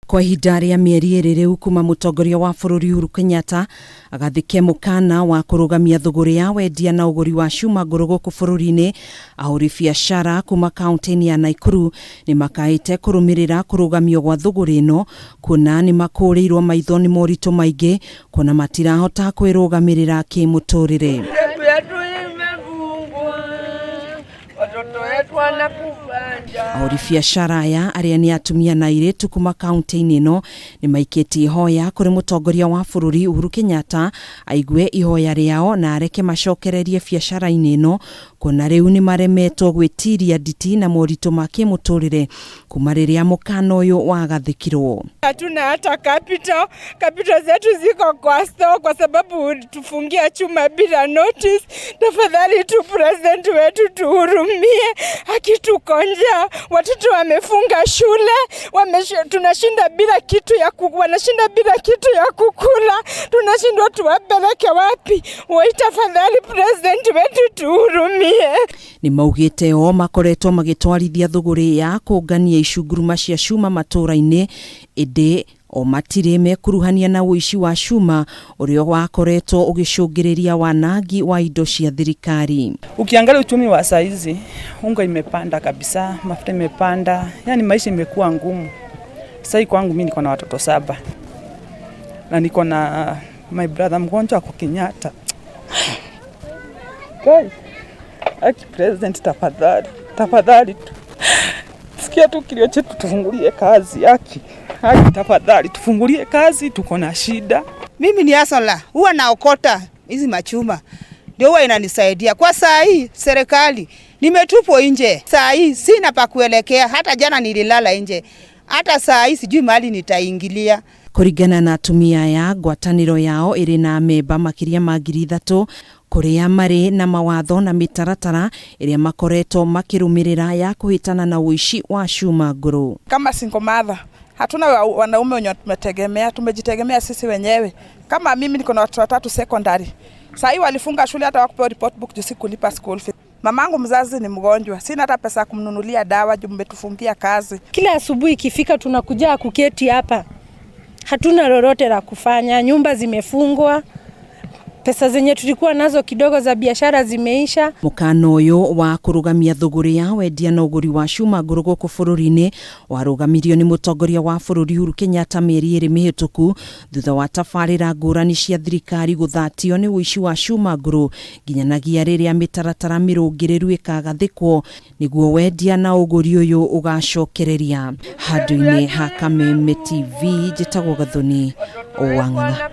Kwa ihinda rĩa mĩeri ĩrĩ rĩu kuma mũtongoria wa bũrũri Uhuru Kenyatta agathĩke mũkana wa kũrũgamia thũgũrĩ ya wendia na ũgũri wa cuma ngũrũ gũkũ bũrũri-inĩ, ahũri biacara kuma kaunti-inĩ ya Nakuru nĩ makaĩte kũrũmĩrĩra kũrũgamio gwa thũgũrĩ ĩno kuona nĩ makũrĩirwo maitho nĩ moritũ maingĩ kuona matirahota kwĩrũgamĩrĩra kĩmũtũrĩre. Yetu imefungwa, watoto wetu wanakufa njaa. Ahũri biacara aya arĩa nĩ atumia na airĩtu kuma kaunti-inĩ ĩno nĩ maikĩtie ihoya kũrĩ mũtongoria wa bũrũri Uhuru Kenyatta aigue ihoya rĩao na areke macokererie biacara-inĩ ĩno kuona rĩu nĩ maremetwo gwĩtiria nditi na moritũ ma kĩmũtũrĩre kuma rĩrĩa mũkana ũyũ wagathĩkirwo. Hatuna hata capital. Capital zetu ziko kwa store kwa sababu tufungia chuma bila notice. Tafadhali tu president wetu tuhurumie, akitukonja watoto wamefunga shule tunashinda bila kitu ya wanashinda bila kitu ya kukula, tunashindwa tuwapeleke wapi? Woi, tafadhali president wetu tuhurumie. Nĩ maugĩte o makoretwo magĩtwarithia thũgũrĩ ya kũngania icunguruma cia cuma matũũra-inĩ, ĩndĩ o matirĩ mekuruhania na ũici wa cuma ũrĩa wakoretwo ũgĩcũngĩrĩria wanangi wa indo cia thirikari. Ukiangalia uchumi wa saizi, unga imepanda kabisa, mafuta imepanda, yani maisha imekuwa ngumu. Sasa kwangu mimi niko na watoto 7 na niko na my brother mgonjwa ako Kenyatta. Guys, aki president, tafadhali, tafadhali tu. Sikia tu kilio chetu, tufungulie kazi haki. Haki, tafadhali tufungulie kazi, tuko na shida. Mimi ni hustler, huwa naokota hizi machuma. Ndio huwa inanisaidia. Kwa saa hii serikali nimetupwa nje. Saa hii sina pa kuelekea, hata jana nililala nje. Hata saa hii sijui mahali nitaingilia. Kũringana na atumia aya, ngwatanĩro yao ĩrĩ na memba makĩria ma 3,000 kũrĩa marĩ na mawatho na mĩtaratara ĩrĩa makoretwo makĩrũmĩrĩra ya kũhĩtana na ũici wa cuma ngũrũ. Kama single mother hatuna wanaume wenye tumetegemea, tumejitegemea sisi wenyewe. Kama mimi niko na watoto 3 secondary. Saa hii walifunga shule hata hawakupewa report book juu sikulipa school fees. Mamangu mzazi ni mgonjwa, sina hata pesa ya kumnunulia dawa juu mmetufungia kazi. Kila asubuhi ikifika tunakuja kuketi hapa. Hatuna lolote la kufanya, nyumba zimefungwa. Pesa zenye tulikuwa nazo kidogo za biashara zimeisha. Mũkana ũyũ wa kũrũgamia thũgũrĩ ya wendia na ũgũri wa cuma ngũrũ gũkũ bũrũri-inĩ warũgamirio nĩ mũtongoria wa bũrũri Uhuru Kenyatta mĩeri 2 mĩhĩtũku thutha wa tabarĩra ngũrani cia thirikari gũthatio nĩ ũici wa cuma ngũrũ nginyanagia rĩrĩa mĩtaratara mĩrũngĩrĩru ĩkagathĩkwo nĩguo wendia na ũgũri ũyũ ũgacokereria. Handũ-inĩ ha Kameme TV, njĩtagwo Gathoni Wang'ang'a.